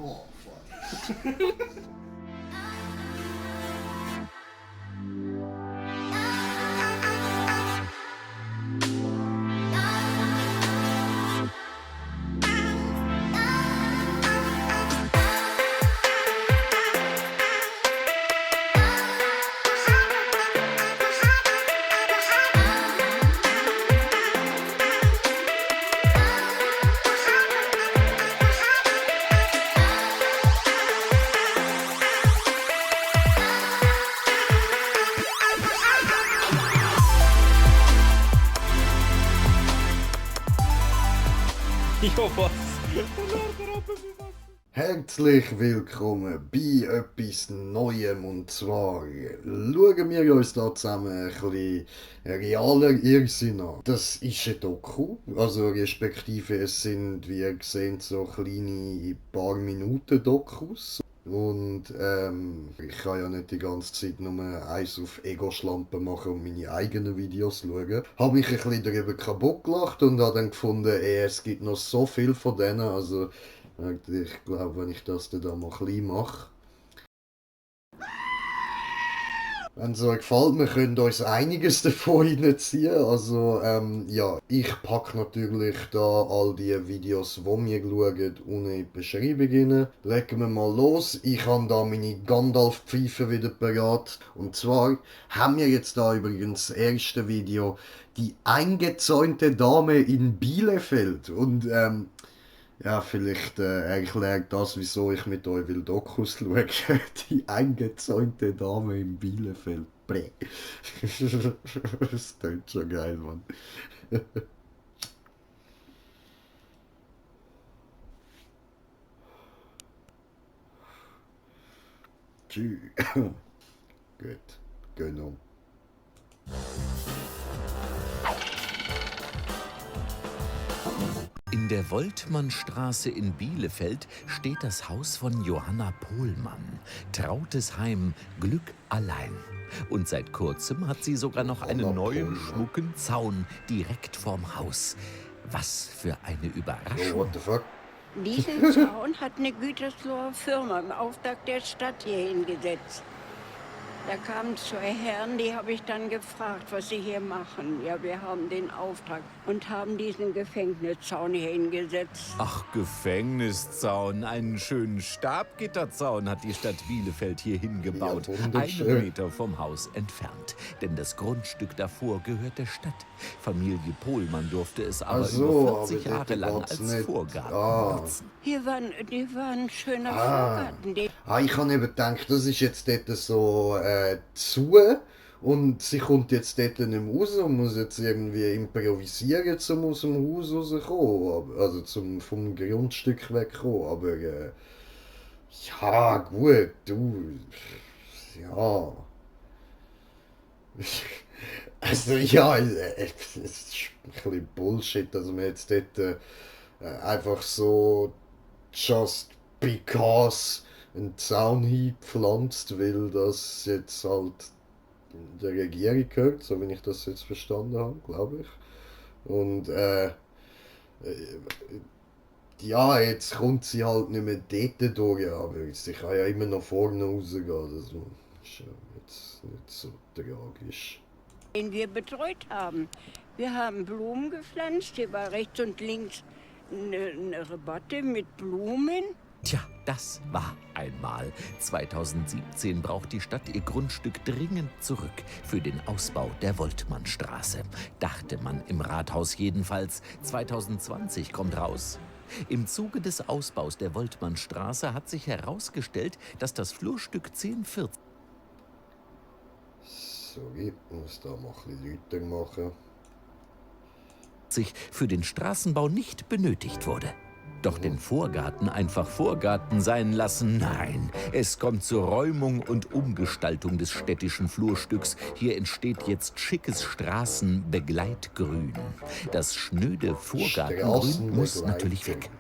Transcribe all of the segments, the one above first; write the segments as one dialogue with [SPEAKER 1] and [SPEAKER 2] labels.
[SPEAKER 1] Oh, fuck.
[SPEAKER 2] Jo, was?
[SPEAKER 1] Herzlich willkommen bei etwas Neuem, und zwar schauen wir uns da zusammen ein bisschen realer Irrsinn an. Das ist ein Doku, also respektive es sind, wie ihr seht, so kleine paar Minuten Dokus. Und ich kann ja nicht die ganze Zeit nur eins auf Ego-Schlampe machen und meine eigenen Videos schauen. Habe mich ein bisschen darüber kaputt gelacht und habe dann gefunden, es gibt noch so viel von denen, also ich glaube, wenn ich das dann mal klein mache. Wenn es euch gefällt, wir können uns einiges davon reinziehen. Also, ja, ich packe natürlich da all die Videos, die wir schauen, unten in die Beschreibung rein. Legen wir mal los. Ich habe da meine Gandalf-Pfeife wieder parat. Und zwar haben wir jetzt da übrigens das erste Video, die eingezäunte Dame in Bielefeld. Und, ja, vielleicht erklärt das, wieso ich mit euch will Dokus schauen. Die eingezäunte Dame in Bielefeld. Bräh. Das klingt schon geil, Mann. Tschüss. Gut, genau.
[SPEAKER 3] In der Woltmannstraße in Bielefeld steht das Haus von Johanna Pohlmann. Trautes Heim, Glück allein. Und seit kurzem hat sie sogar noch einen neuen, schmucken Zaun direkt vorm Haus. Was für eine
[SPEAKER 1] Oh,
[SPEAKER 3] Überraschung.
[SPEAKER 1] what the fuck?
[SPEAKER 4] Diesen Zaun hat eine Gütersloher Firma im Auftrag der Stadt hier hingesetzt. Da kamen zwei Herren, die habe ich dann gefragt, was sie hier machen. Ja, wir haben den Auftrag und haben diesen Gefängniszaun hier hingesetzt.
[SPEAKER 3] Ach, Gefängniszaun, einen schönen Stabgitterzaun hat die Stadt Bielefeld hier hingebaut.
[SPEAKER 1] Ja, wunderschön.
[SPEAKER 3] 1 Meter vom Haus entfernt. Denn das Grundstück davor gehört der Stadt. Familie Pohlmann durfte es aber
[SPEAKER 1] Ach so,
[SPEAKER 3] über
[SPEAKER 1] aber
[SPEAKER 3] 40 Jahre
[SPEAKER 1] dort
[SPEAKER 3] lang
[SPEAKER 1] war's
[SPEAKER 3] als
[SPEAKER 1] nicht.
[SPEAKER 3] Vorgarten
[SPEAKER 1] Ah.
[SPEAKER 3] nutzen.
[SPEAKER 4] Hier war ein schöner
[SPEAKER 1] Ah.
[SPEAKER 4] Vorgarten.
[SPEAKER 1] Ich habe eben gedacht, das ist jetzt dort so zu und sie kommt jetzt dort nicht mehr raus und muss jetzt irgendwie improvisieren, um aus dem Haus rauszukommen, also vom Grundstück wegkommen. Aber ja, gut, du, ja. Also ja, es ist ein bisschen Bullshit, dass man jetzt dort einfach so just because einen Zaun hinpflanzt, weil das jetzt halt der Regierung gehört, so wie ich das jetzt verstanden habe, glaube ich. Und ja, jetzt kommt sie halt nicht mehr dort durch, aber sie kann ja immer noch vorne rausgehen. Das ist ja jetzt nicht so tragisch.
[SPEAKER 4] Den wir betreut haben. Wir haben Blumen gepflanzt. Hier war rechts und links eine Rabatte mit Blumen.
[SPEAKER 3] Tja, das war einmal. 2017 braucht die Stadt ihr Grundstück dringend zurück für den Ausbau der Woltmannstraße. Dachte man im Rathaus jedenfalls. 2020 kommt raus. Im Zuge des Ausbaus der Woltmannstraße hat sich herausgestellt, dass das Flurstück 1040
[SPEAKER 1] Sorry, ich muss da mal ein bisschen lauter machen.
[SPEAKER 3] für den Straßenbau nicht benötigt wurde. Doch den Vorgarten einfach Vorgarten sein lassen? Nein, es kommt zur Räumung und Umgestaltung des städtischen Flurstücks. Hier entsteht jetzt schickes Straßenbegleitgrün. Das schnöde Vorgartengrün muss natürlich weg.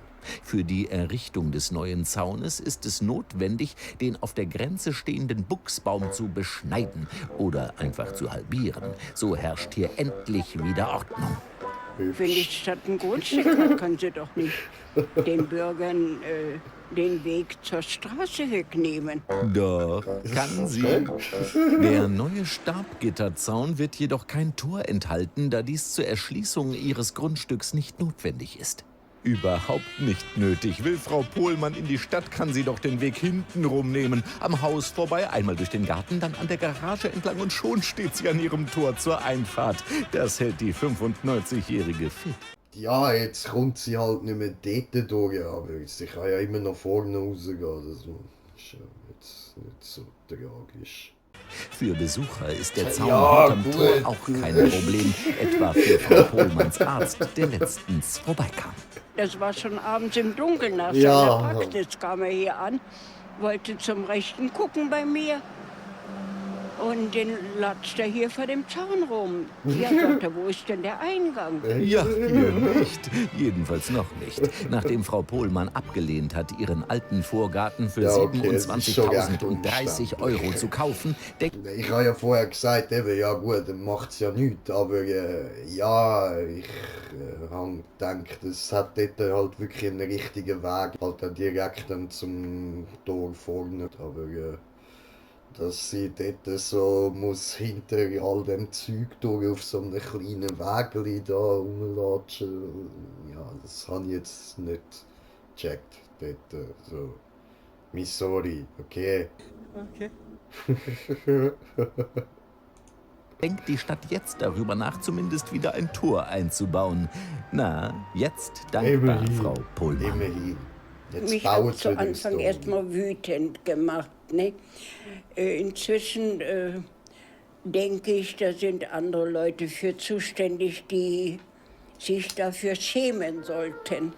[SPEAKER 3] Für die Errichtung des neuen Zaunes ist es notwendig, den auf der Grenze stehenden Buchsbaum zu beschneiden oder einfach zu halbieren. So herrscht hier endlich wieder Ordnung.
[SPEAKER 4] Wenn die Stadt ein Grundstück hat, kann sie doch nicht den Bürgern den Weg zur Straße wegnehmen.
[SPEAKER 3] Doch, kann sie. Der neue Stabgitterzaun wird jedoch kein Tor enthalten, da dies zur Erschließung ihres Grundstücks nicht notwendig ist. Überhaupt nicht nötig. Will Frau Pohlmann in die Stadt, kann sie doch den Weg hintenrum nehmen. Am Haus vorbei, einmal durch den Garten, dann an der Garage entlang und schon steht sie an ihrem Tor zur Einfahrt. Das hält die 95-Jährige fit.
[SPEAKER 1] Ja, jetzt kommt sie halt nicht mehr dort durch, aber sie kann ja immer nach vorne rausgehen. Also, ist ja jetzt nicht so tragisch.
[SPEAKER 3] Für Besucher ist der Zaun
[SPEAKER 1] Ja,
[SPEAKER 3] hinterm
[SPEAKER 1] gut.
[SPEAKER 3] Tor auch kein Problem. Etwa für Frau Pohlmanns Arzt, der letztens vorbeikam.
[SPEAKER 4] Das war schon abends im Dunkeln nach
[SPEAKER 1] Ja.
[SPEAKER 4] seiner Praxis, kam er hier an, wollte zum Rechten gucken bei mir. Und den latscht er hier vor dem Zaun rum. Ja, sagt er, wo ist denn der Eingang?
[SPEAKER 3] Ja, hier nicht. Jedenfalls noch nicht. Nachdem Frau Pohlmann abgelehnt hat, ihren alten Vorgarten für
[SPEAKER 1] Ja, okay, es ist schon echt
[SPEAKER 3] 27.030 Euro zu kaufen, denkt
[SPEAKER 1] Ich habe ja vorher gesagt, eben, ja gut, dann macht es ja nichts, aber ja, ich habe gedacht, es hat dort halt wirklich einen richtigen Weg, halt dann direkt dann zum Tor vorne, aber dass sie dort so muss hinter all dem Zeug durch auf so einem kleinen Wägeli da rumlatschen, ja, das habe ich jetzt nicht gecheckt dort, so. Sorry, okay.
[SPEAKER 3] denkt die Stadt jetzt darüber nach, zumindest wieder ein Tor einzubauen. Na, jetzt dankbar,
[SPEAKER 1] Immerhin.
[SPEAKER 3] Frau Pohlmann.
[SPEAKER 1] Immerhin. Jetzt
[SPEAKER 4] Mich hat
[SPEAKER 1] baut
[SPEAKER 4] zu
[SPEAKER 1] wieder
[SPEAKER 4] Anfang
[SPEAKER 1] Tor.
[SPEAKER 4] erstmal wütend gemacht. Ne? Inzwischen denke ich, da sind andere Leute für zuständig, die sich dafür schämen sollten.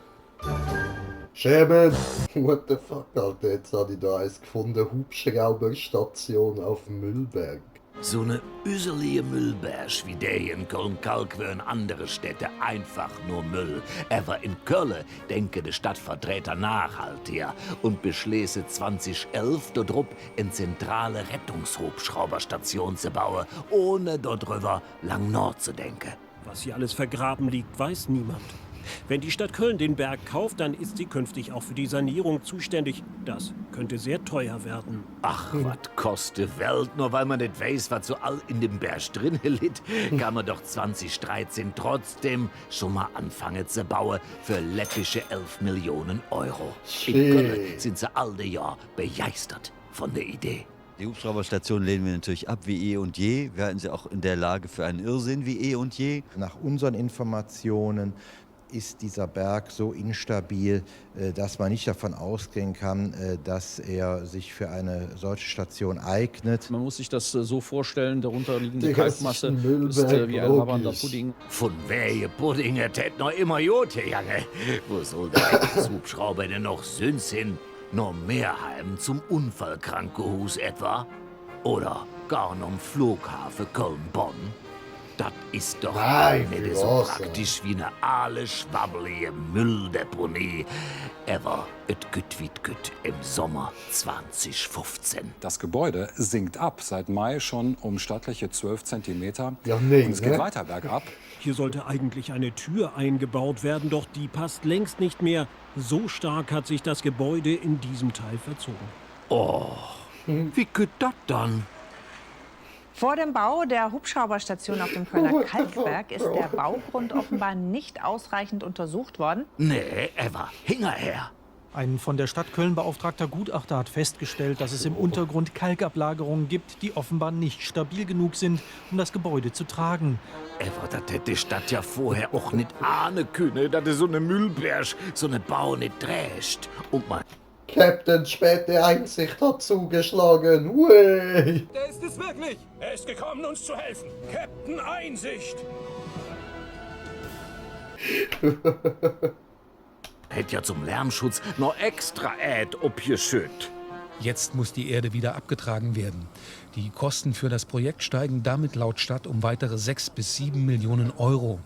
[SPEAKER 1] Schämen! What the fuck, Alter, jetzt habe ich da eins gefunden, Hubschrauberstation auf dem Müllberg.
[SPEAKER 3] So eine üselige Müllberg wie der hier in Köln-Kalk wie in andere Städte einfach nur Müll. Aber in Köln denke der Stadtvertreter nachhaltig und beschließe 2011 dort eine zentrale Rettungshubschrauberstation zu bauen, ohne dort drüber lang nachzudenken.
[SPEAKER 2] Was hier alles vergraben liegt, weiß niemand. Wenn die Stadt Köln den Berg kauft, dann ist sie künftig auch für die Sanierung zuständig. Das könnte sehr teuer werden.
[SPEAKER 3] Ach, was kostet Welt, nur weil man nicht weiß, was so all in dem Berg drin liegt, kann man doch 2013 trotzdem schon mal anfangen zu bauen für läppische 11 Millionen Euro. In Köln sind sie alle Jahr begeistert von der Idee.
[SPEAKER 5] Die Hubschrauberstation lehnen wir natürlich ab wie eh und je. Wir halten sie auch in der Lage für einen Irrsinn wie eh und je.
[SPEAKER 6] Nach unseren Informationen ist dieser Berg so instabil, dass man nicht davon ausgehen kann, dass er sich für eine solche Station eignet.
[SPEAKER 7] Man muss sich das so vorstellen, darunter liegende
[SPEAKER 1] Digga, das ist
[SPEAKER 7] Kalkmasse
[SPEAKER 1] ein Müllberg,
[SPEAKER 7] ist wie ein
[SPEAKER 1] logisch.
[SPEAKER 7] labernder Pudding.
[SPEAKER 3] Von welche Puddinge tät noch immer Jod gegangen? Wo soll der Hubschrauber denn noch Sünd hin? Noch Meerheim zum Unfallkrankenhaus etwa? Oder gar noch Flughafen Köln-Bonn? Das ist doch
[SPEAKER 1] Nein,
[SPEAKER 3] nicht
[SPEAKER 1] für
[SPEAKER 3] so
[SPEAKER 1] was,
[SPEAKER 3] praktisch wie eine alle schwabbelige Mülldeponie. Aber et güt wie güt im Sommer 2015.
[SPEAKER 8] Das Gebäude sinkt ab seit Mai schon um stattliche 12 Zentimeter.
[SPEAKER 1] Ja, nee,
[SPEAKER 8] und es geht
[SPEAKER 1] ne?
[SPEAKER 8] weiter bergab.
[SPEAKER 2] Hier sollte eigentlich eine Tür eingebaut werden, doch die passt längst nicht mehr. So stark hat sich das Gebäude in diesem Teil verzogen.
[SPEAKER 3] Oh, wie güt dat dann?
[SPEAKER 9] Vor dem Bau der Hubschrauberstation auf dem Kölner Kalkberg ist der Baugrund offenbar nicht ausreichend untersucht worden.
[SPEAKER 3] Nee, Eva, hinterher.
[SPEAKER 10] Ein von der Stadt Köln beauftragter Gutachter hat festgestellt, dass es im Untergrund Kalkablagerungen gibt, die offenbar nicht stabil genug sind, um das Gebäude zu tragen.
[SPEAKER 3] Aber das hätte die Stadt ja vorher auch nicht ahnen können, dass so eine Müllberg so eine Bau nicht trägt. Und man
[SPEAKER 1] Captain späte Einsicht hat zugeschlagen. Ui.
[SPEAKER 11] Der ist es wirklich! Er ist gekommen, uns zu helfen. Captain Einsicht!
[SPEAKER 3] hätte ja zum Lärmschutz noch extra abgeschüttet.
[SPEAKER 12] Jetzt muss die Erde wieder abgetragen werden. Die Kosten für das Projekt steigen damit laut Stadt um weitere 6 bis 7 Millionen Euro.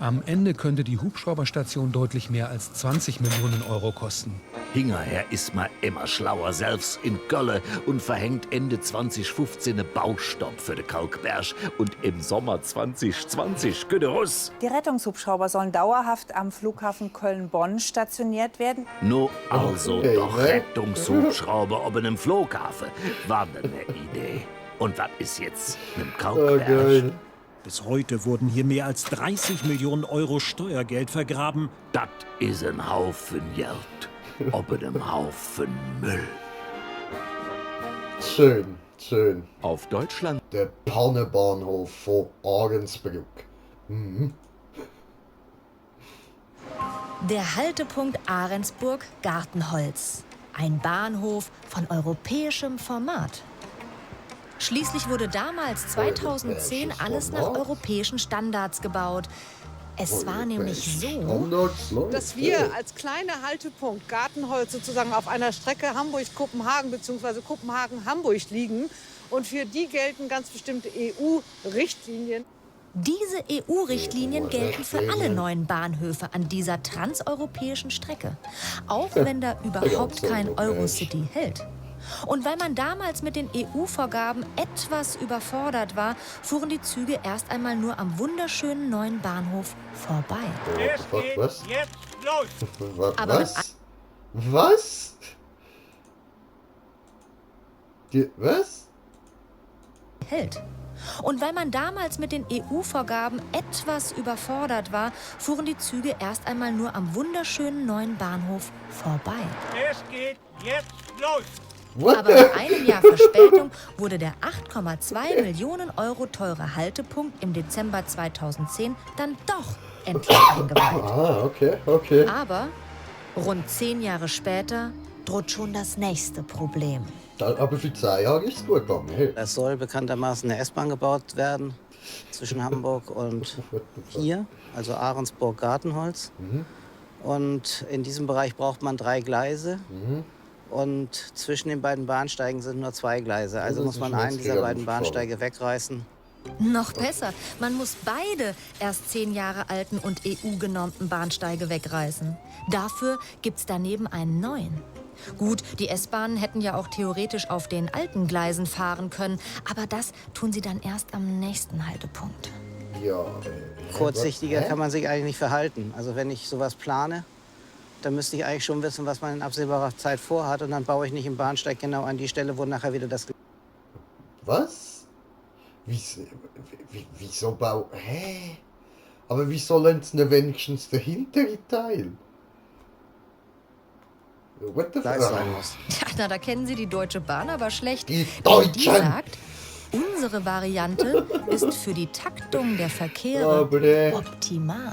[SPEAKER 12] Am Ende könnte die Hubschrauberstation deutlich mehr als 20 Millionen Euro kosten.
[SPEAKER 3] Hinterher ist man immer schlauer, selbst in Gölle, und verhängt Ende 2015 einen Baustopp für den Kalkberg. Und im Sommer 2020 geht Russ.
[SPEAKER 9] Die Rettungshubschrauber sollen dauerhaft am Flughafen Köln-Bonn stationiert werden.
[SPEAKER 3] No, also
[SPEAKER 1] Okay,
[SPEAKER 3] doch
[SPEAKER 1] ne?
[SPEAKER 3] Rettungshubschrauber ob in einem Flughafen. War ne Idee. Und was ist jetzt mit dem
[SPEAKER 1] Oh,
[SPEAKER 3] Kalkberg?
[SPEAKER 1] geil.
[SPEAKER 2] Bis heute wurden hier mehr als 30 Millionen Euro Steuergeld vergraben.
[SPEAKER 3] Das ist ein Haufen Geld. Ob in einem Haufen Müll.
[SPEAKER 1] Schön, schön.
[SPEAKER 3] Auf Deutschland.
[SPEAKER 1] Der Pannenbahnhof von Ahrensbrück. Mhm.
[SPEAKER 13] Der Haltepunkt Ahrensburg-Gartenholz. Ein Bahnhof von europäischem Format. Schließlich wurde damals 2010 alles nach europäischen Standards gebaut. Es war nämlich so,
[SPEAKER 14] dass wir als kleiner Haltepunkt Gartenholz sozusagen auf einer Strecke Hamburg-Kopenhagen bzw. Kopenhagen-Hamburg liegen. Und für die gelten ganz bestimmte EU-Richtlinien.
[SPEAKER 13] diese EU-Richtlinien gelten für alle neuen Bahnhöfe an dieser transeuropäischen Strecke. Auch wenn da überhaupt kein Eurocity hält. Und weil man damals mit den EU-Vorgaben etwas überfordert war, fuhren die Züge erst einmal nur am wunderschönen neuen Bahnhof vorbei.
[SPEAKER 1] Was?
[SPEAKER 11] Jetzt los!
[SPEAKER 13] Aber
[SPEAKER 1] Was? Was? Was?
[SPEAKER 13] Hält. Und weil man damals mit den EU-Vorgaben etwas überfordert war, fuhren die Züge erst einmal nur am wunderschönen neuen Bahnhof vorbei.
[SPEAKER 11] Es geht jetzt los!
[SPEAKER 13] Aber nach einem Jahr Verspätung wurde der 8,2 Millionen Euro teure Haltepunkt im Dezember 2010 dann doch endlich eingeweiht.
[SPEAKER 1] Ah, okay.
[SPEAKER 13] Aber rund 10 Jahre später droht schon das nächste Problem.
[SPEAKER 1] Aber für 2 Jahre ist es gut gegangen. Hey.
[SPEAKER 15] Es soll bekanntermaßen eine S-Bahn gebaut werden zwischen Hamburg und hier, also Ahrensburg-Gartenholz. Und in diesem Bereich braucht man 3 Gleise. Und zwischen den beiden Bahnsteigen sind nur 2 Gleise. Also muss man einen dieser beiden Bahnsteige wegreißen.
[SPEAKER 13] Noch besser, man muss beide erst 10 Jahre alten und EU-genormten Bahnsteige wegreißen. Dafür gibt's daneben einen neuen. Gut, die S-Bahnen hätten ja auch theoretisch auf den alten Gleisen fahren können, aber das tun sie dann erst am nächsten Haltepunkt.
[SPEAKER 1] Ja.
[SPEAKER 15] Kurzsichtiger kann man sich eigentlich nicht verhalten. Also wenn ich sowas plane, dann müsste ich eigentlich schon wissen, was man in absehbarer Zeit vorhat. Und dann baue ich nicht im Bahnsteig genau an die Stelle, wo nachher wieder das...
[SPEAKER 1] Was? Wieso bau... Hä? Aber wie sollen sie denn wenigstens den hinteren Teil? What the fuck?
[SPEAKER 13] Ja, na, da kennen Sie die Deutsche Bahn aber schlecht.
[SPEAKER 1] Die
[SPEAKER 13] Die
[SPEAKER 1] Deutschen!
[SPEAKER 13] sagt, unsere Variante ist für die Taktung der Verkehre optimal.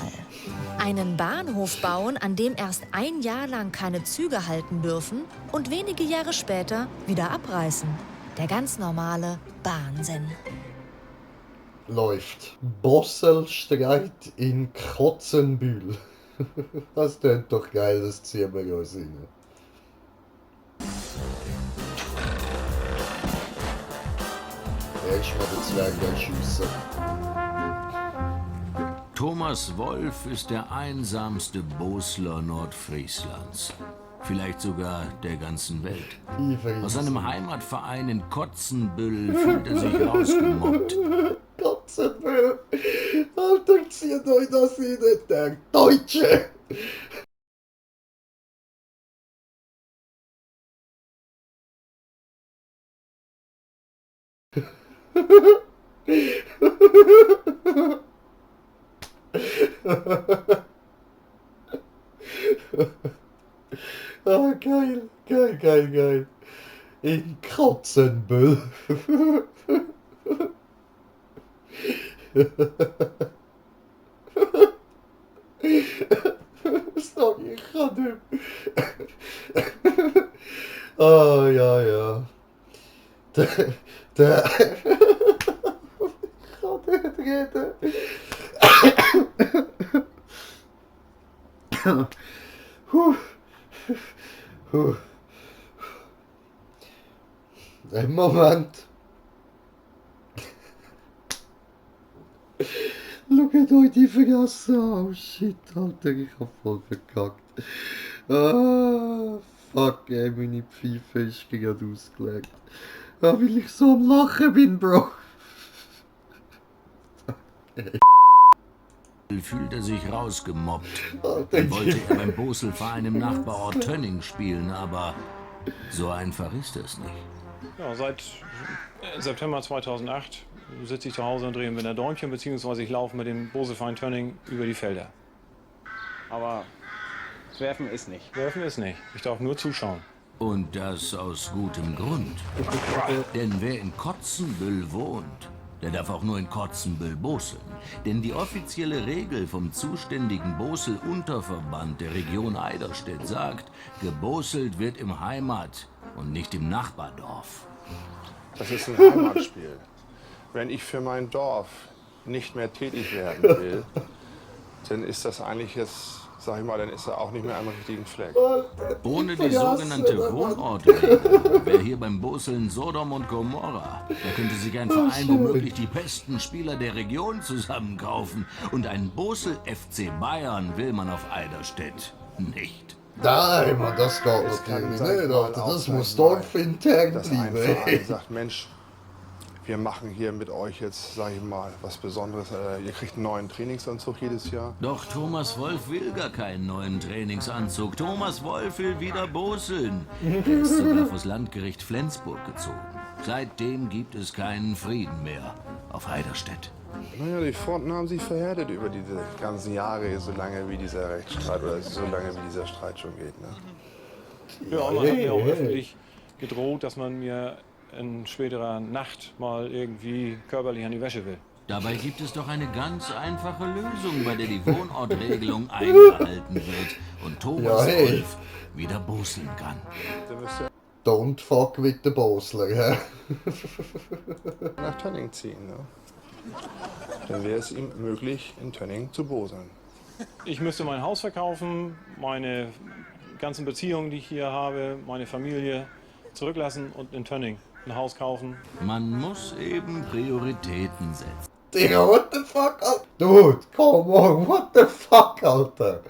[SPEAKER 13] Einen Bahnhof bauen, an dem erst ein Jahr lang keine Züge halten dürfen und wenige Jahre später wieder abreißen. Der ganz normale Wahnsinn.
[SPEAKER 1] Läuft. Bosselstreit in Kotzenbühl. Das klingt doch geil, das ziehen wir uns rein. Erstmal den Zwerg schiessen.
[SPEAKER 3] Thomas Wolf ist der einsamste Bosler Nordfrieslands. Vielleicht sogar der ganzen Welt. Aus seinem Heimatverein in Kotzenbüll fühlt er sich rausgemobbt.
[SPEAKER 1] Kotzenbüll! Alter, zieht euch das rein, der Deutsche! Ah, geil. In Kotzenbüll. Sag ich kann nicht. Ah, ja. Der ich kann nicht reden. Ein Moment. Schaut euch die Fresse an. Oh shit, Alter, ich hab voll verkackt. Ah, fuck, ey, meine Pfeife ist gerade ausgelegt. Ah, weil ich so am Lachen bin, Bro.
[SPEAKER 3] Fühlte sich rausgemobbt. Dann wollte er beim Boselverein im Nachbarort Tönning spielen, aber so einfach ist es nicht.
[SPEAKER 7] Ja, seit September 2008 sitze ich zu Hause und drehe mir ein Däumchen, beziehungsweise ich laufe mit dem Boselverein Tönning über die Felder.
[SPEAKER 16] Aber werfen ist nicht.
[SPEAKER 7] Werfen ist nicht. Ich darf nur zuschauen.
[SPEAKER 3] Und das aus gutem Grund. Denn wer in Kotzenbüll wohnt, der darf auch nur in Kotzenbüll boseln. Denn die offizielle Regel vom zuständigen Bosel-Unterverband der Region Eiderstedt sagt, geboselt wird im Heimat- und nicht im Nachbardorf.
[SPEAKER 17] Das ist ein Heimatspiel. Wenn ich für mein Dorf nicht mehr tätig werden will, dann ist das eigentlich jetzt, sag ich mal, dann ist er auch nicht mehr am richtigen Fleck.
[SPEAKER 3] Ohne die sogenannte Wohnortregelung wäre hier beim Boseln Sodom und Gomorra. Da könnte sich ein Verein womöglich die besten Spieler der Region zusammenkaufen. Und einen Bosel FC Bayern will man auf Eiderstedt nicht.
[SPEAKER 1] Nein, Mann, das geht natürlich nicht, Alter. Das muss dorfintern
[SPEAKER 17] dass ein
[SPEAKER 1] bleiben.
[SPEAKER 17] Verein sagt, Mensch, wir machen hier mit euch jetzt, sag ich mal, was Besonderes. Ihr kriegt einen neuen Trainingsanzug jedes Jahr.
[SPEAKER 3] Doch Thomas Wolf will gar keinen neuen Trainingsanzug. Thomas Wolf will wieder boseln. Er ist sogar vors Landgericht Flensburg gezogen. Seitdem gibt es keinen Frieden mehr auf Eiderstedt.
[SPEAKER 17] Naja, die Fronten haben sich verhärtet über diese ganzen Jahre, so lange wie dieser Rechtsstreit oder so lange wie dieser Streit schon geht. Ne?
[SPEAKER 7] Ja, man hat mir auch öffentlich gedroht, dass man mir in späterer Nacht mal irgendwie körperlich an die Wäsche will.
[SPEAKER 3] Dabei gibt es doch eine ganz einfache Lösung, bei der die Wohnortregelung eingehalten wird und Thomas Wolf wieder boseln kann.
[SPEAKER 1] Don't fuck with the Bosler, hä?
[SPEAKER 17] Nach Tönning ziehen, ne? Dann wäre es ihm möglich, in Tönning zu boseln.
[SPEAKER 7] Ich müsste mein Haus verkaufen, meine ganzen Beziehungen, die ich hier habe, meine Familie zurücklassen und in Tönning ein Haus kaufen.
[SPEAKER 3] Man muss eben Prioritäten setzen.
[SPEAKER 1] Digga, what the fuck, Alter? Dude, come on, what the fuck, Alter?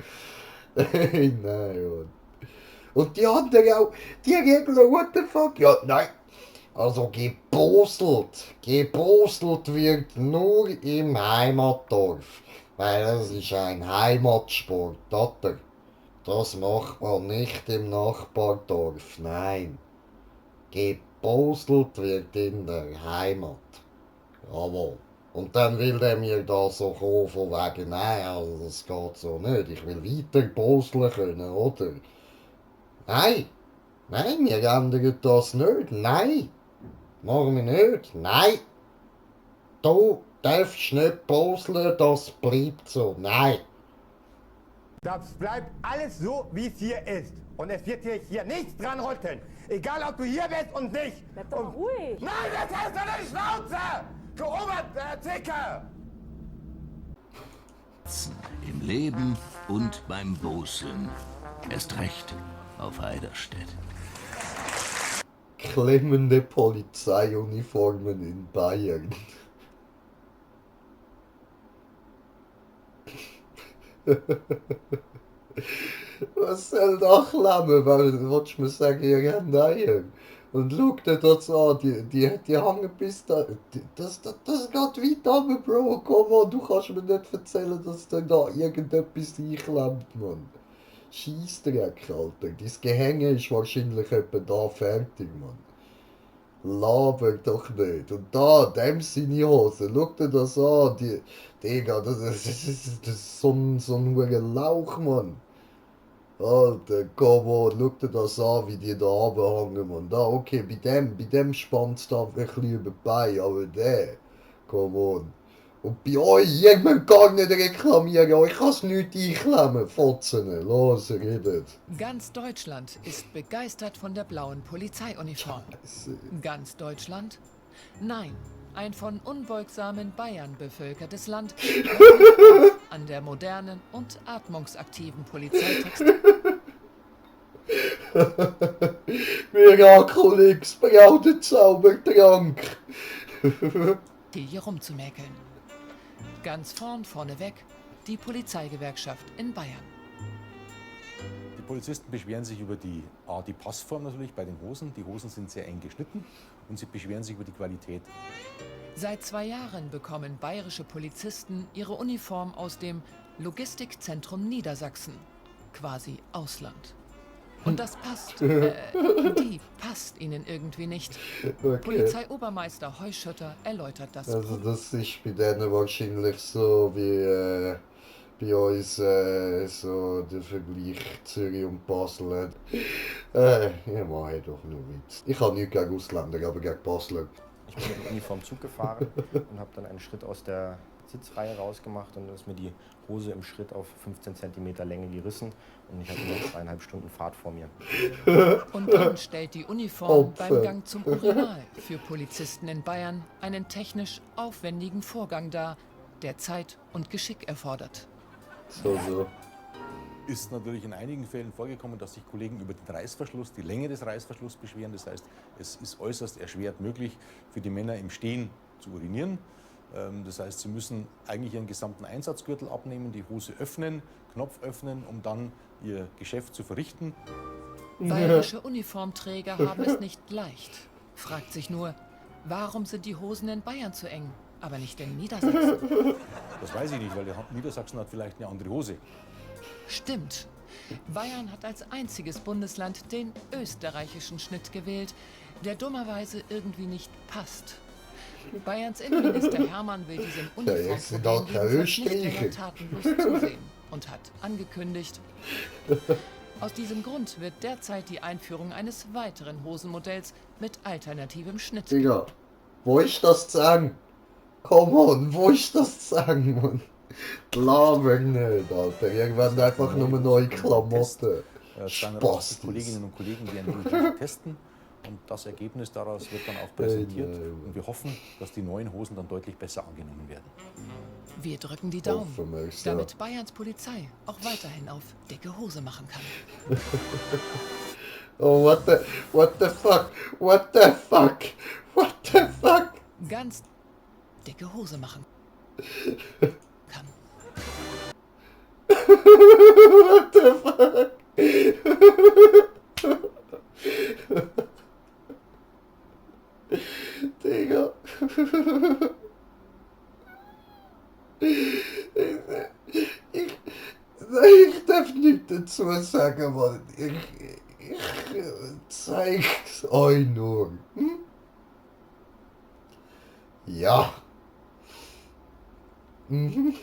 [SPEAKER 1] Hey, nein, Mann. Und die anderen auch, die Regler, what the fuck? Ja, nein. Also geboselt wird nur im Heimatdorf, weil es ist ein Heimatsport, oder? Das macht man nicht im Nachbardorf, nein. Geboselt wird in der Heimat. Jawohl. Und dann will der mir da so kommen von wegen, nein, also das geht so nicht, ich will weiter boseln können, oder? Nein, wir ändern das nicht, nein. Machen wir nicht, nein. Du darfst nicht boseln, das bleibt so, nein.
[SPEAKER 18] Das bleibt alles so, wie es hier ist. Und es wird hier nichts dran rütteln. Egal, ob du hier bist und nicht.
[SPEAKER 19] Bleib doch ruhig.
[SPEAKER 18] Nein, jetzt hältst du die Schnauze! Du Oberzicke!
[SPEAKER 3] Im Leben und beim Boseln. Erst recht auf Eiderstedt.
[SPEAKER 1] Klemmende Polizeiuniformen in Bayern. Was soll da klemmen? Willst du mir sagen, ihr habt Eier? Und schau dir das an, die hängen bis da. Das geht weit runter, Bro. Komm on, du kannst mir nicht erzählen, dass da irgendetwas einklemmt, Mann. Scheissdreck, Alter. Dein Gehänge ist wahrscheinlich etwa da fertig, Mann. Laber doch nicht. Und da, dem seine Hose, schau dir das an. Digga, das ist so ein Lauch, Mann. Alter, komm on, schau dir das an, wie die da runterhängen, Mann. Da, okay, bei dem spannt es da ein bisschen über die Beine, aber der, komm on. Und bei euch, ihr müsst gar nicht reklamieren, euch kann es nicht einklemmen, Fotzen. Los, redet.
[SPEAKER 20] Ganz Deutschland ist begeistert von der blauen Polizeiuniform. Ganz Deutschland? Nein, ein von unbeugsamen Bayern bevölkertes Land an der modernen und atmungsaktiven Polizeitextur.
[SPEAKER 1] Miraculix, braute Zaubertrank.
[SPEAKER 20] Hier rumzumäkeln. Ganz vorneweg die Polizeigewerkschaft in Bayern.
[SPEAKER 19] Die Polizisten beschweren sich über die Passform natürlich bei den Hosen. Die Hosen sind sehr eng geschnitten und sie beschweren sich über die Qualität.
[SPEAKER 20] Seit 2 Jahren bekommen bayerische Polizisten ihre Uniform aus dem Logistikzentrum Niedersachsen, quasi Ausland. Und das passt, die passt ihnen irgendwie nicht.
[SPEAKER 1] Okay.
[SPEAKER 20] Polizeiobermeister Heuschütter erläutert das.
[SPEAKER 1] Also das ist bei denen wahrscheinlich so wie bei uns so der Vergleich Zürich und Basel. Ich mache doch nur Witz. Ich habe nichts gegen Ausländer, aber gegen Basler.
[SPEAKER 21] Ich bin mit der Uniform Zug gefahren und habe dann einen Schritt aus der Sitzreihe rausgemacht und dann ist mir die Hose im Schritt auf 15 cm Länge gerissen und ich hatte noch 2,5 Stunden Fahrt vor mir.
[SPEAKER 20] Und dann stellt die Uniform beim Gang zum Urinal für Polizisten in Bayern einen technisch aufwendigen Vorgang dar, der Zeit und Geschick erfordert.
[SPEAKER 1] So.
[SPEAKER 19] Ist natürlich in einigen Fällen vorgekommen, dass sich Kollegen über den Reißverschluss, die Länge des Reißverschlusses beschweren. Das heißt, es ist äußerst erschwert möglich, für die Männer im Stehen zu urinieren. Das heißt, sie müssen eigentlich ihren gesamten Einsatzgürtel abnehmen, die Hose öffnen, Knopf öffnen, um dann ihr Geschäft zu verrichten.
[SPEAKER 20] Bayerische Uniformträger haben es nicht leicht. Fragt sich nur, warum sind die Hosen in Bayern zu eng, aber nicht in Niedersachsen?
[SPEAKER 19] Das weiß ich nicht, weil Niedersachsen hat vielleicht eine andere Hose.
[SPEAKER 20] Stimmt. Bayern hat als einziges Bundesland den österreichischen Schnitt gewählt, der dummerweise irgendwie nicht passt. Bayerns Innenminister Hermann will diesem Uniformproblem nicht länger tatenlos zusehen und hat angekündigt, aus diesem Grund wird derzeit die Einführung eines weiteren Hosenmodells mit alternativem Schnitt.
[SPEAKER 1] Digga, wo ist das zu sagen? Come on, wo ist das zu sagen, Mann? Glaub nicht, Alter. Irgendwann einfach nur neue Klamotten.
[SPEAKER 19] Spaß. Kolleginnen und Kollegen werden die testen und das Ergebnis daraus wird dann auch präsentiert. Und wir hoffen, dass die neuen Hosen dann deutlich besser angenommen werden.
[SPEAKER 20] Wir drücken die Daumen, damit Bayerns Polizei auch weiterhin auf dicke Hose machen kann.
[SPEAKER 1] Oh, what the fuck? What the fuck? What the fuck?
[SPEAKER 20] Ganz dicke Hose machen.
[SPEAKER 1] What the fuck? Digga. Ich darf nichts dazu sagen, Mann. Ich zeig's euch nur. Hm? Ja. Mhm.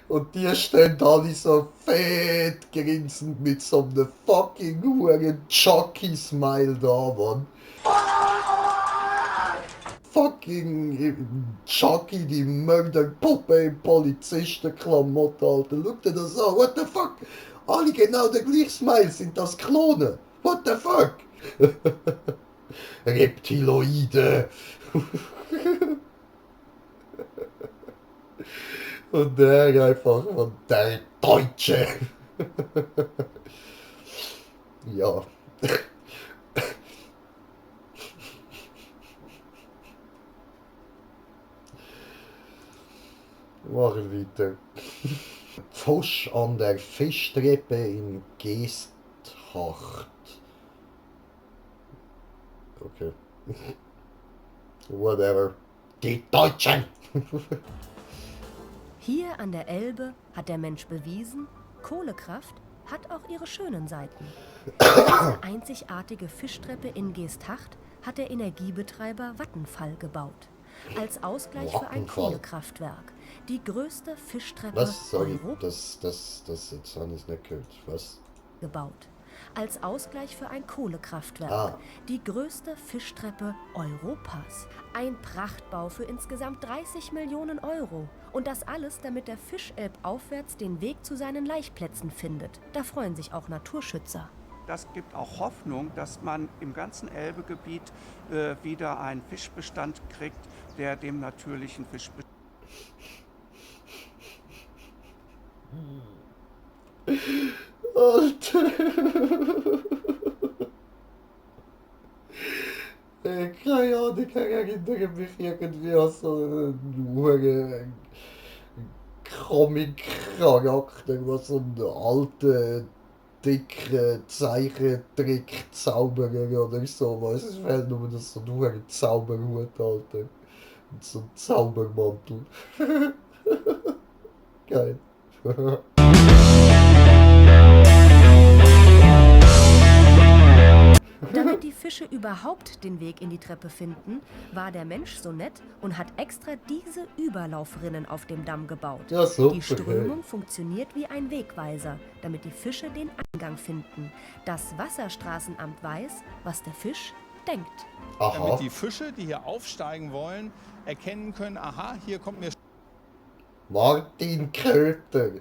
[SPEAKER 1] Und die stehen alle so fett grinsend mit so einem fucking huren Jockey-Smile da, Mann. Fucking Jockey, die Mörderpuppe im Polizistenklamotten, Alter. Schau dir das an, what the fuck? Alle genau der gleiche Smile, sind das Klone? What the fuck? Reptiloide. Und der einfach von der Deutsche. Ja. Machen weiter. Pfosch an der Fischtreppe in Geesthacht. Okay. Whatever. Die Deutschen!
[SPEAKER 22] Hier an der Elbe hat der Mensch bewiesen, Kohlekraft hat auch ihre schönen Seiten. Diese einzigartige Fischtreppe in Geesthacht hat der Energiebetreiber Vattenfall gebaut. Als Ausgleich für ein Kohlekraftwerk. Die größte Fischtreppe
[SPEAKER 1] Europas. Das jetzt habe ich nicht gehört. Was?
[SPEAKER 22] Gebaut. Als Ausgleich für ein Kohlekraftwerk. Die größte Fischtreppe Europas. Ein Prachtbau für insgesamt 30 Millionen Euro. Und das alles, damit der Fischelb aufwärts den Weg zu seinen Laichplätzen findet. Da freuen sich auch Naturschützer.
[SPEAKER 23] Das gibt auch Hoffnung, dass man im ganzen Elbegebiet wieder einen Fischbestand kriegt, der dem natürlichen Fischbestand.
[SPEAKER 1] Alter. Keine Ahnung. erinnere mich irgendwie an so einen Comic-Charakter, was so einen alten, dicken Zeichentrick-Zauberer oder so was. Es fehlt nur, dass so ein Zauberhut, Alter. Und so ein Zaubermantel. Geil.
[SPEAKER 22] Damit die Fische überhaupt den Weg in die Treppe finden, war der Mensch so nett und hat extra diese Überlaufrinnen auf dem Damm gebaut.
[SPEAKER 1] Ja, super,
[SPEAKER 22] die Strömung funktioniert wie ein Wegweiser, damit die Fische den Eingang finden. Das Wasserstraßenamt weiß, was der Fisch denkt.
[SPEAKER 4] Damit die Fische, die hier aufsteigen wollen, erkennen können, aha, hier kommt mir...
[SPEAKER 1] Martin Köter.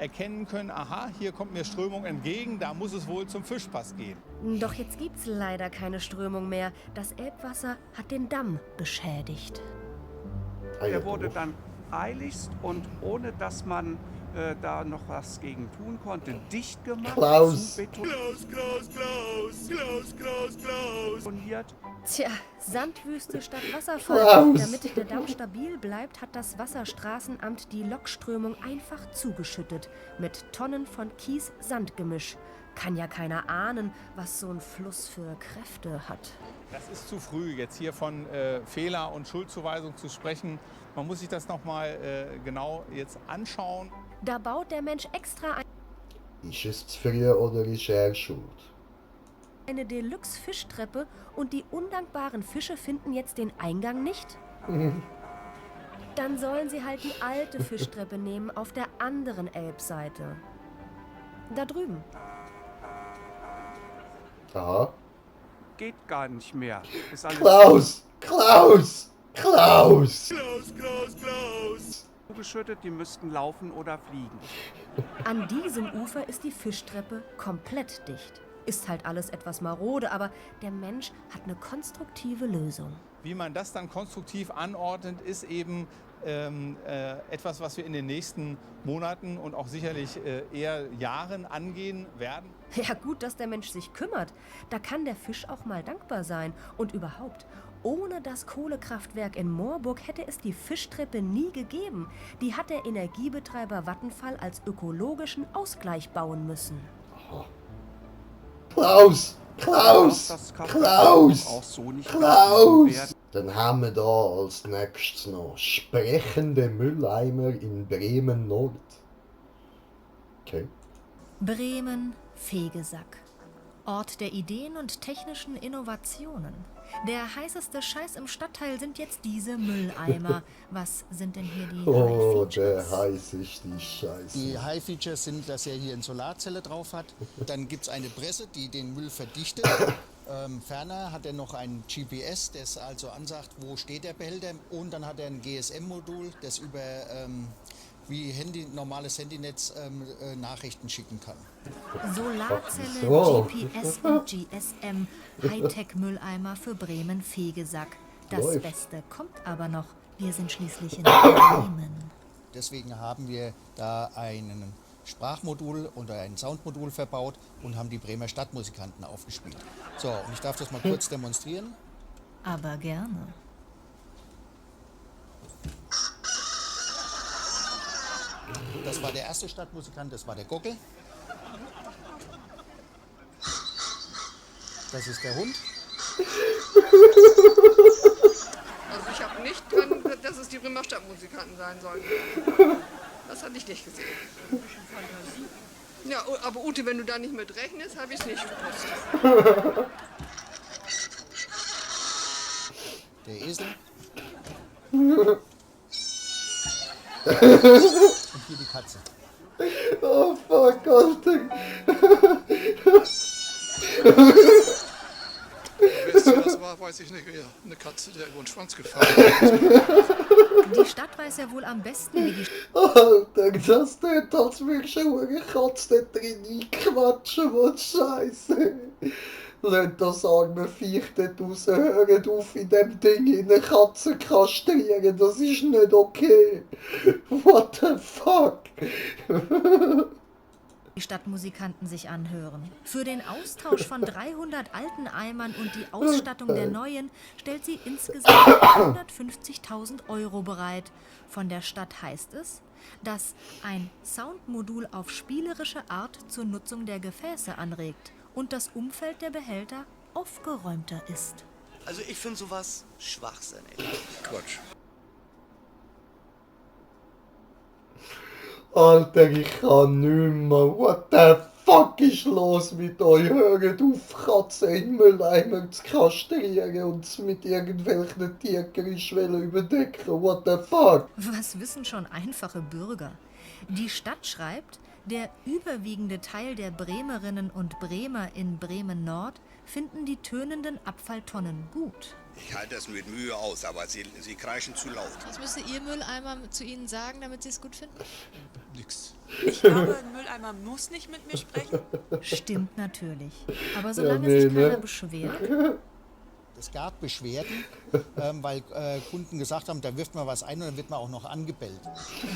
[SPEAKER 4] erkennen können, aha, hier kommt mir Strömung entgegen, da muss es wohl zum Fischpass gehen.
[SPEAKER 22] Doch jetzt gibt's leider keine Strömung mehr. Das Elbwasser hat den Damm beschädigt.
[SPEAKER 23] Der wurde dann eiligst und ohne dass man da noch was gegen tun konnte, dicht gemacht.
[SPEAKER 1] Klaus.
[SPEAKER 23] Betoniert.
[SPEAKER 22] Tja, Sandwüste statt Wasserfall.
[SPEAKER 1] Klaus.
[SPEAKER 22] Damit der Damm stabil bleibt, hat das Wasserstraßenamt die Lokströmung einfach zugeschüttet. Mit Tonnen von Kies-Sand-Gemisch. Kann ja keiner ahnen, was so ein Fluss für Kräfte hat.
[SPEAKER 4] Das ist zu früh, jetzt hier von Fehler- und Schuldzuweisung zu sprechen. Man muss sich das nochmal genau jetzt anschauen.
[SPEAKER 22] Da baut der Mensch extra
[SPEAKER 1] Ist es zu früh oder ist er schuld?
[SPEAKER 22] eine Deluxe-Fischtreppe und die undankbaren Fische finden jetzt den Eingang nicht? Dann sollen sie halt die alte Fischtreppe nehmen auf der anderen Elbseite. Da drüben.
[SPEAKER 1] Aha.
[SPEAKER 23] Geht gar nicht mehr. Ist alles
[SPEAKER 1] Klaus! Klaus! Klaus!
[SPEAKER 23] zugeschüttet, die müssten laufen oder fliegen.
[SPEAKER 22] An diesem Ufer ist die Fischtreppe komplett dicht. Ist halt alles etwas marode, aber der Mensch hat eine konstruktive Lösung.
[SPEAKER 4] Wie man das dann konstruktiv anordnet, ist eben etwas, was wir in den nächsten Monaten und auch sicherlich eher Jahren angehen werden.
[SPEAKER 22] Ja, gut, dass der Mensch sich kümmert. Da kann der Fisch auch mal dankbar sein. Und überhaupt, ohne das Kohlekraftwerk in Moorburg hätte es die Fischtreppe nie gegeben. Die hat der Energiebetreiber Vattenfall als ökologischen Ausgleich bauen müssen.
[SPEAKER 1] Klaus! Klaus!
[SPEAKER 23] Das kann
[SPEAKER 1] Klaus!
[SPEAKER 23] auch so nicht
[SPEAKER 1] Klaus!
[SPEAKER 23] werden.
[SPEAKER 1] Dann haben wir da als nächstes noch sprechende Mülleimer in Bremen-Nord. Okay.
[SPEAKER 13] Bremen-Fegesack. Ort der Ideen und technischen Innovationen. Der heißeste Scheiß im Stadtteil sind jetzt diese Mülleimer. Was sind denn hier die
[SPEAKER 1] Oh,
[SPEAKER 13] High
[SPEAKER 1] der
[SPEAKER 13] Features?
[SPEAKER 1] heiß ist die Scheiße.
[SPEAKER 5] Die High Features sind, dass er hier eine Solarzelle drauf hat. Dann gibt es eine Presse, die den Müll verdichtet. Ferner hat er noch ein GPS, das also ansagt, wo steht der Behälter. Und dann hat er ein GSM-Modul, das über wie normales Handynetz Nachrichten schicken kann.
[SPEAKER 22] Solarzelle,
[SPEAKER 1] So.
[SPEAKER 22] GPS und GSM. Hightech-Mülleimer für Bremen-Fegesack. Das
[SPEAKER 1] Läuft.
[SPEAKER 22] Beste kommt aber noch. Wir sind schließlich in Bremen.
[SPEAKER 5] Deswegen haben wir da ein Sprachmodul oder ein Soundmodul verbaut und haben die Bremer Stadtmusikanten aufgespielt. So, und ich darf das mal kurz demonstrieren.
[SPEAKER 13] Aber gerne.
[SPEAKER 5] Das war der erste Stadtmusikant, das war der Gockel. Das ist der Hund.
[SPEAKER 6] Also ich habe nicht dran, dass es die Bremer Stadtmusikanten sein sollen. Das hatte ich nicht gesehen. Ja, aber Ute, wenn du da nicht mit rechnest, habe ich es nicht gewusst.
[SPEAKER 5] Der Esel. Und hier die Katze.
[SPEAKER 1] Oh fuck, Alter.
[SPEAKER 24] Wisst ihr, das war, weiß ich nicht mehr, eine Katze, der über den Schwanz gefahren ist.
[SPEAKER 22] Die Stadt weiß ja wohl am besten, wie die
[SPEAKER 1] Alter, das tut, als würde schon eine Katze da drin einquatschen, was Scheiße. Lasst das arme Viech dort raus, hört auf in dem Ding in eine Katze kastrieren, das ist nicht okay. What the fuck?
[SPEAKER 13] die Stadtmusikanten sich anhören. Für den Austausch von 300 alten Eimern und die Ausstattung der neuen stellt sie insgesamt 150.000 Euro bereit. Von der Stadt heißt es, dass ein Soundmodul auf spielerische Art zur Nutzung der Gefäße anregt und das Umfeld der Behälter aufgeräumter ist.
[SPEAKER 8] Also ich finde sowas schwachsinnig.
[SPEAKER 1] Quatsch. Alter, ich kann nimmer. What the fuck ist los mit euch? Hört auf, Katzen in Mülleimer zu kastrieren und es mit irgendwelchen Tiergerichtschwellen überdecken. What the fuck?
[SPEAKER 13] Was wissen schon einfache Bürger? Die Stadt schreibt, der überwiegende Teil der Bremerinnen und Bremer in Bremen-Nord finden die tönenden Abfalltonnen gut.
[SPEAKER 9] Ich halte das mit Mühe aus, aber sie kreischen zu laut.
[SPEAKER 10] Was müsste Ihr Mülleimer zu Ihnen sagen, damit Sie es gut finden?
[SPEAKER 9] Nix.
[SPEAKER 12] Ich glaube, ein Mülleimer muss nicht mit mir sprechen.
[SPEAKER 13] Stimmt natürlich. Aber solange sich keiner beschwert...
[SPEAKER 5] Es gab Beschwerden, weil Kunden gesagt haben, da wirft man was ein und dann wird man auch noch angebellt.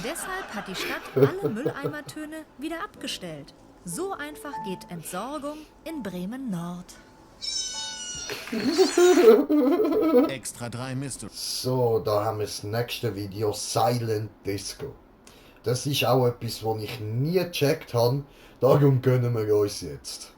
[SPEAKER 13] Deshalb hat die Stadt alle Mülleimertöne wieder abgestellt. So einfach geht Entsorgung in Bremen-Nord.
[SPEAKER 1] Extra 3 Mystery. So, da haben wir das nächste Video, Silent Disco. Das ist auch etwas, was ich nie gecheckt habe, darum gönnen wir uns jetzt.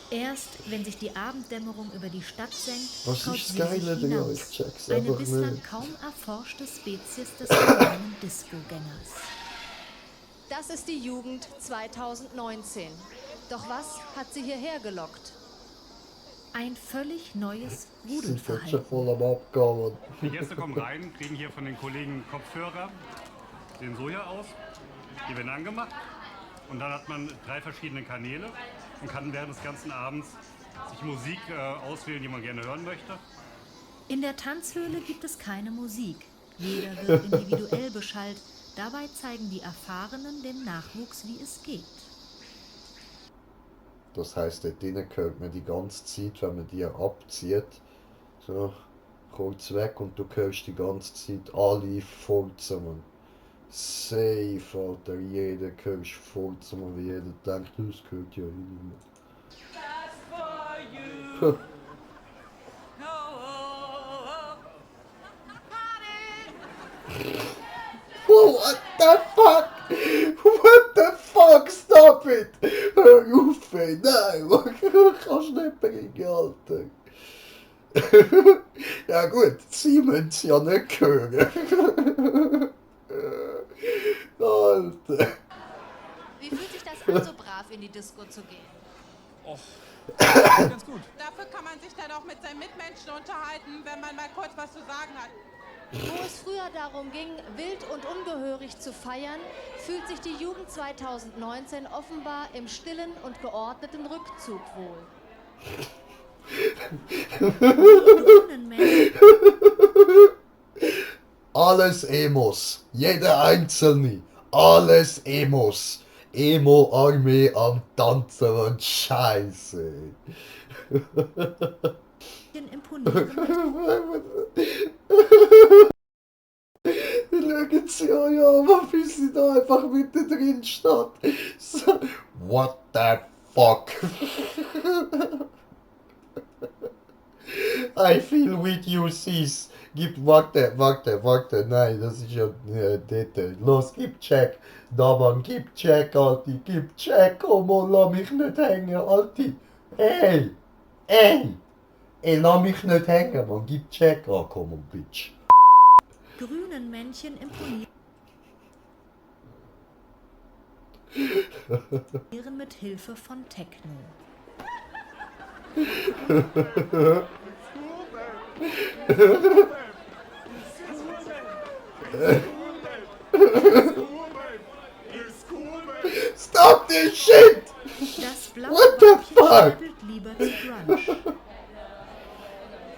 [SPEAKER 13] Erst wenn sich die Abenddämmerung über die Stadt senkt,
[SPEAKER 1] Was
[SPEAKER 13] traut
[SPEAKER 1] ist
[SPEAKER 13] sie
[SPEAKER 1] das Geile
[SPEAKER 13] sich
[SPEAKER 1] daran?
[SPEAKER 13] hinaus.
[SPEAKER 1] Ich check's
[SPEAKER 13] Eine
[SPEAKER 1] einfach
[SPEAKER 13] bislang
[SPEAKER 1] nicht.
[SPEAKER 13] kaum erforschte Spezies des modernen Disco-Gängers.
[SPEAKER 22] Das ist die Jugend 2019. Doch was hat sie hierher gelockt?
[SPEAKER 13] Ein völlig neues
[SPEAKER 1] Sind jetzt
[SPEAKER 13] Rudelverhalten.
[SPEAKER 1] schon voll am Abgehen.
[SPEAKER 25] Die Gäste kommen rein, kriegen hier von den Kollegen Kopfhörer, sehen so hier aus, die werden angemacht und dann hat man 3 verschiedene Kanäle und kann während des ganzen Abends sich Musik auswählen, die man gerne hören möchte.
[SPEAKER 13] In der Tanzhöhle gibt es keine Musik. Jeder wird individuell beschallt. Dabei zeigen die Erfahrenen dem Nachwuchs, wie es geht.
[SPEAKER 1] Das heisst, dort drinnen hört man die ganze Zeit, wenn man die abzieht, so kurz weg und du hörst die ganze Zeit alle furzen, man. Safe, Alter, jeder hörst furzen, man, wie jeder denkt, das gehört ja hin. What the fuck? What the fuck? Stop it! Hör auf, ey. Nein, kannst nicht bringen, Alter. Ja gut, sie müssen es ja nicht hören. Alter.
[SPEAKER 22] Wie fühlt sich das an, so brav in die Disco zu gehen?
[SPEAKER 4] Och, ganz gut.
[SPEAKER 12] Dafür kann man sich dann auch mit seinen Mitmenschen unterhalten, wenn man mal kurz was zu sagen hat.
[SPEAKER 22] Wo es früher darum ging, wild und ungehörig zu feiern, fühlt sich die Jugend 2019 offenbar im stillen und geordneten Rückzug wohl.
[SPEAKER 1] Alles Emos, jeder Einzelne, alles Emos. Emo-Armee am Tanzen und Scheiße. Schauen Sie euch an, wie sie da einfach mittendrin steht. So, what the fuck? I feel with you, sis. Warte, nein, das ist ja dort. Los, gib Check. Da, Mann, gib Check, Alti, gib Check. Komm on, lass mich nicht hängen, Alti. Ey, lass mich nicht hängen, Mann, gib Check. Ah, komm on, Bitch.
[SPEAKER 13] Grünen Männchen imponieren mit Hilfe von Techno.
[SPEAKER 1] Stop this shit!
[SPEAKER 13] Das blaue
[SPEAKER 1] What the fuck?
[SPEAKER 13] Lieber zu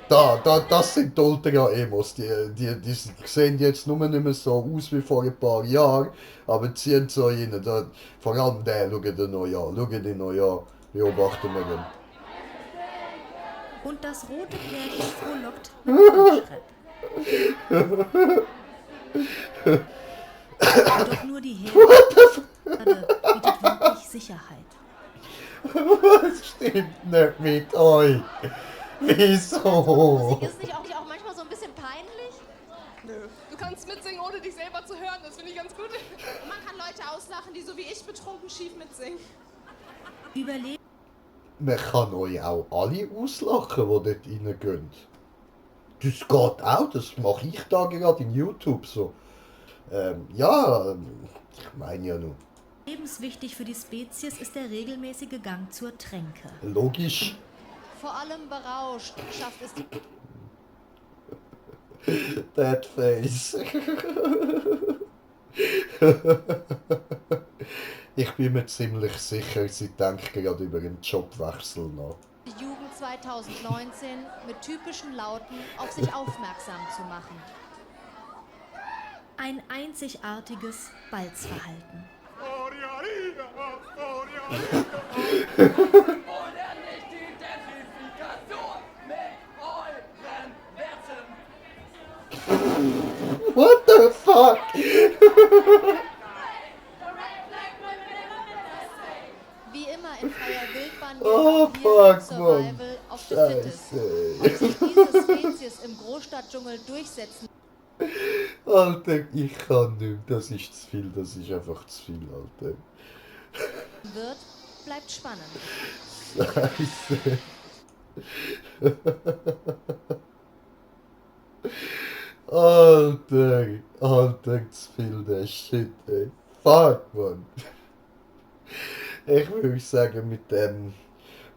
[SPEAKER 13] Grunge.
[SPEAKER 1] Das sind die Ultra-Emos. Die sehen jetzt nur nicht mehr so aus wie vor ein paar Jahren, aber ziehen so rein. Vor allem der, schau den noch an. Schau den noch an. Beobachten wir den.
[SPEAKER 13] Und das rote Pferd frohlockt mit Doch nur die Herde bietet wirklich
[SPEAKER 22] Sicherheit.
[SPEAKER 1] Was stimmt nicht mit euch? Wieso?
[SPEAKER 10] Ist nicht auch manchmal so ein bisschen peinlich?
[SPEAKER 6] Nö. Du kannst mitsingen, ohne dich selber zu hören. Das finde ich ganz gut.
[SPEAKER 12] Und man kann Leute auslachen, die so wie ich betrunken schief mitsingen.
[SPEAKER 22] Überleben.
[SPEAKER 1] Man kann euch auch alle auslachen, die dort reingehen. Das geht auch, das mache ich da gerade in YouTube so. Ich meine ja nur.
[SPEAKER 22] Lebenswichtig für die Spezies ist der regelmäßige Gang zur Tränke.
[SPEAKER 1] Logisch.
[SPEAKER 10] Vor allem berauscht schafft es die...
[SPEAKER 1] That face. Ich bin mir ziemlich sicher, sie denkt gerade über einen Jobwechsel nach.
[SPEAKER 10] Die Jugend 2019 mit typischen Lauten auf sich aufmerksam zu machen.
[SPEAKER 22] Ein einzigartiges Balzverhalten.
[SPEAKER 1] What the fuck?
[SPEAKER 10] Wie immer in freier Wildbahn
[SPEAKER 1] Oh
[SPEAKER 10] gilt
[SPEAKER 1] fuck,
[SPEAKER 10] Survival
[SPEAKER 1] Mann.
[SPEAKER 10] of the Fittest.
[SPEAKER 1] Scheiße.
[SPEAKER 10] Ob sich diese Spezies im Großstadtdschungel durchsetzen
[SPEAKER 1] Alter, ich kann nicht. Das ist zu viel, das ist einfach zu viel, Alter.
[SPEAKER 10] wird, bleibt spannend.
[SPEAKER 1] Scheiße. Alter, zu viel der Shit, ey. Fuck, Mann. Ich würde sagen, mit dem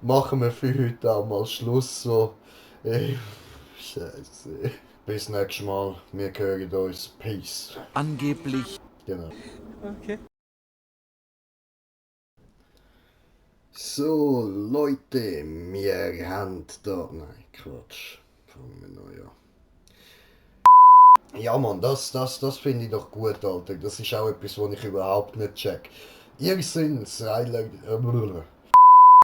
[SPEAKER 1] machen wir für heute auch mal Schluss so. Ey, Scheiße. Bis nächstes Mal. Wir hören uns. Peace.
[SPEAKER 3] Angeblich.
[SPEAKER 1] Genau.
[SPEAKER 8] Okay.
[SPEAKER 1] So, Leute, wir haben da... Nein, Quatsch. Fangen wir neu an. Ja, Mann, das finde ich doch gut, Alter. Das ist auch etwas, was ich überhaupt nicht check. Ihr seid